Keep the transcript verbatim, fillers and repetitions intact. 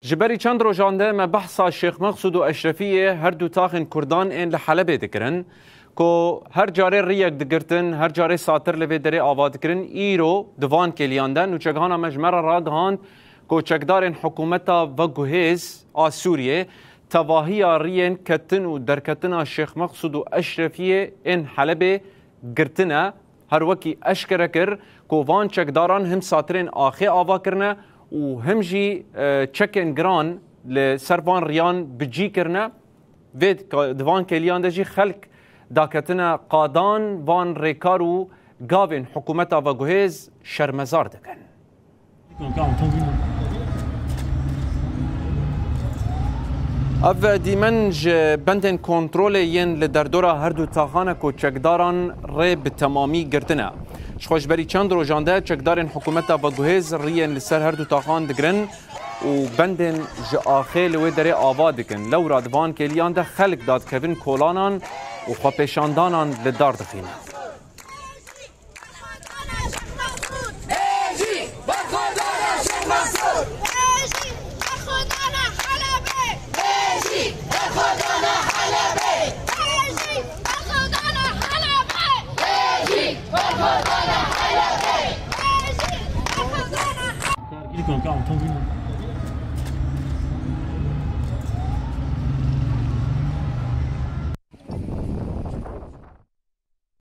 Ji berî çend rojan de me behsa Şêx Mexsûd û Eşrefiyê, her du taxên Kurdan ên li Helebê dikirin, ku her carê riyek digirtin, her carê satir li vê derê ava dikirin. Îro di van kêliyan de nûçegihana me ji me re ragihand ku çekdarên hikûmeta veguhêz a Sûriyê tevahiya riyên ketin û derketina Şêx Mexsûd û Eşrefiyê ên Helebê girtine. Her wekî eşkere kir ku van çekdaran him satirên axê ava kirine û him jî, e, çekên giran li ser van riyan bi cî kirine. Vê ka-, di van kêliyan de jî xelk daketine qadan van rêkar û gavên hikûmeta veguhêz şermezar dikin. Ev dîmen ji bendên kontrolê yên li derdora her du taxan e ku çekdaran rê bi temamî girtine. Ji xwe ji berî çend rojan de çekdarên hikûmeta veguhêz riyên li ser her du taxan digirin û bendên ji axê li wê derê ava dikin. Lewra di van kêliyan de xelk dadikevin kolanan û xwepêşandanan li dar dixîne.